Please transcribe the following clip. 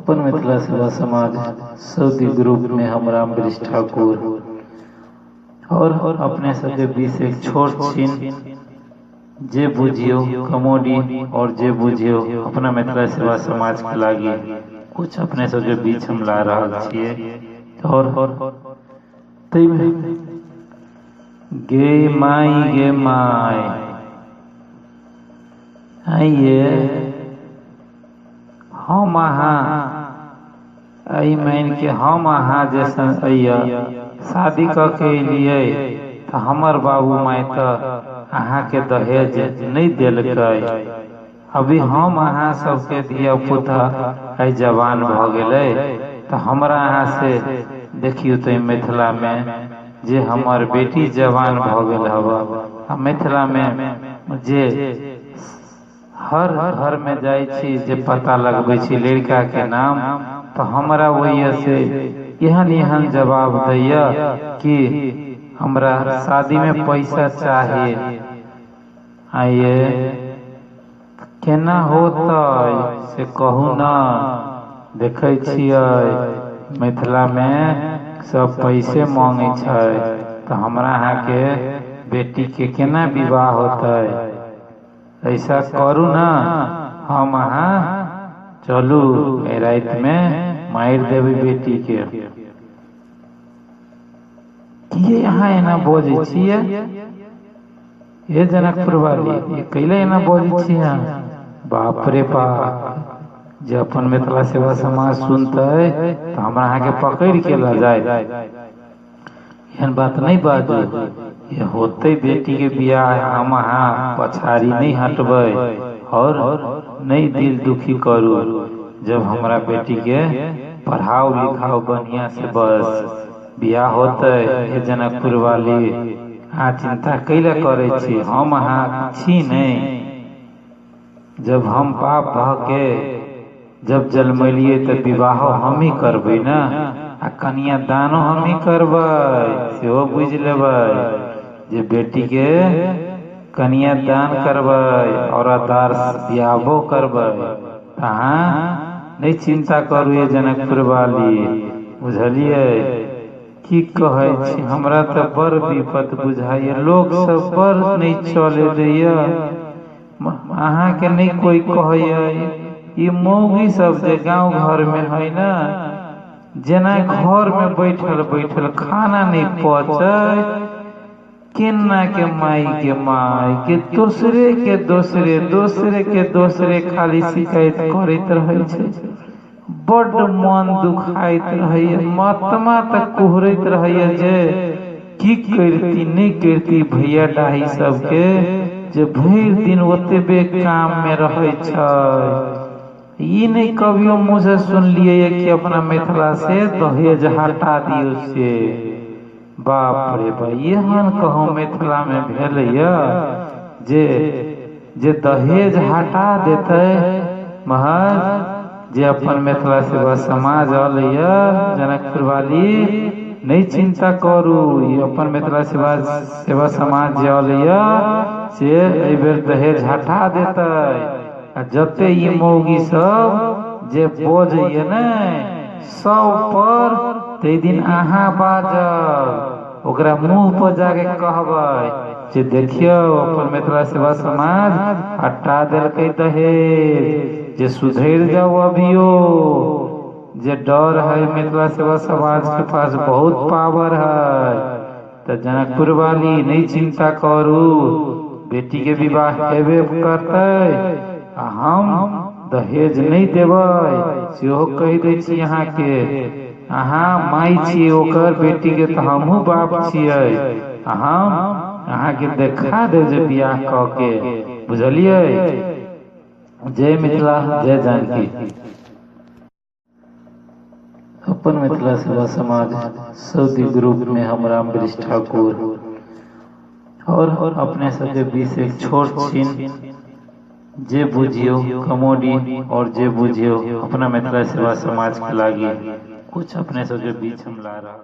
अपन मिथिला सेवा समाज सऊदी ग्रुप में हम रामवृक्ष ठाकुर और अपने सबके बीच एक छोट छीन जे बुझियो कॉमेडी और जे बुझियो अपना मिथिला सेवा समाज के लागी कुछ अपने सबके बीच हम ला रहल छियै। और गे माई गे माई आइए हम अहाँ एहि मान के हम अहाँ जैसन अइया शादी कऽ के एलियै तऽ हमर बाबू माय तऽ अहाँके दहेज नहि देलकै। अभी हम अहाँ सबके धिया पुता आइ जवान भऽ गेलै तऽ हमरा अहाँ से देखियौ तऽ मिथिला में जे हमर बेटी जवान भऽ गेल हवा आ मिथिला में जे हर घर में जाइ छी जे पता लगबै छी लड़का के नाम तऽ हमरा ओहि से एहन एहन जवाब दैया कि हमरा शादी में पैसा चाहिए। आइए केना होतै से कहू ना। देखै छियै मिथिला में सब पैसे मांगे छै तऽ हमरा अहाँके बेटी के केना विवाह होतै। ऐसा करू ना, हम अहाँ चलू राति में मारि देबै बेटी के। किए अहाँ एना बजै छियै हे जनकपुर वाली, ये कैले एना बजै छियै अहाँ? बाप रे बाप, जे अपन मिथिला सेवा समाज सुनतै तऽ हमरा अहाँके पकड़ि के लऽ जायत। एहन बात नहीं बाजू। ये होते बेटी के बियाह हम अहाँ पछाड़ी नहीं हटबै और नहीं दिल दुखी करू। जब हमरा बेटी के पढ़ाओ लिखाओ बढ़िया से बस बियाह होते। हे जनकपुर वाली अहाँ चिंता कैले करै छी, हम अहाँ छी नहीं। जब हम बाप भऽ के जब जन्मेलियै तऽ विवाहो हमही करबै ने आ कन्यादानो हमही करबै, सेहो बुझि लेबै जे बेटी के कन्यादान करबै और आधार बियाहो करबै। अहाँ नहीं चिंता करू ये जनकपुर वाली, बुझलियै की कहै छी? हमरा तऽ बड़ विपद बुझाइए, लोक सब बड़ नहीं चले दैया, अहाँके नहीं कोई कहैया। ई मौगी सब जे गाँव घर में है ना, जेना घर में बैठल बैठल खाना नहीं पचै, केना के माई के माई के दोसरे के दोसरे दोसरे के दोसरे खाली शिकायत करैत रहै छै। बड्ड मन दुखाइत रहैया, महात्मा तक कुहरैत रहैया जे की करती नहीं करती भैया डाही सबके जे भरि दिन ओतबे काम में रहै छै। ई नहीं कभियो मुँह से सुनलियै कि अपना मिथिला से दहेज हटा दियौ से। बाप रे बाप, एहन कहूँ मिथिला में भेलैया जे जे दहेज हटा देतै महज जे अपन मिथिला सेवा समाज अलैया। जनकपुर वाली नहीं चिंता करू, ये अपन मिथिला सेवा सेवा समाज जे अलैया से एहि बेर दहेज हटा देतै। आ जते ई मौगी सब जे बजैया ने सब पर तै दिन अहाँ बाजब, ओकरा मुँह पर जाके कहबै जे देखियौ अपन मिथिला सेवा समाज हटा देलकै दहेज, जे सुधरि जाउ अभियो। जे डर है मिथिला सेवा समाज के पास बहुत पावर है। तऽ जनकपुर वाली नहीं चिंता करू, बेटी के विवाह हेबे करतै आ हम दहेज नहीं देबै सेहो कहि दै छी अहाँके। अहाँ माय छियै ओकर बेटी के तऽ हमहूँ बाप छियै, आ हम अहाँके देखा देब जे बियाह कऽ के, बुझलियै? जय मिथिला, जय जानकी। अपन मिथिला सेवा समाज सऊदी ग्रुप में हम रामवृक्ष ठाकुर और अपने सबके बीच एक छोट छीन जे बुझियो कॉमेडी और जे बुझियो अपना मिथिला सेवा समाज के लागी कुछ अपने सबके बीच हम ला रहल।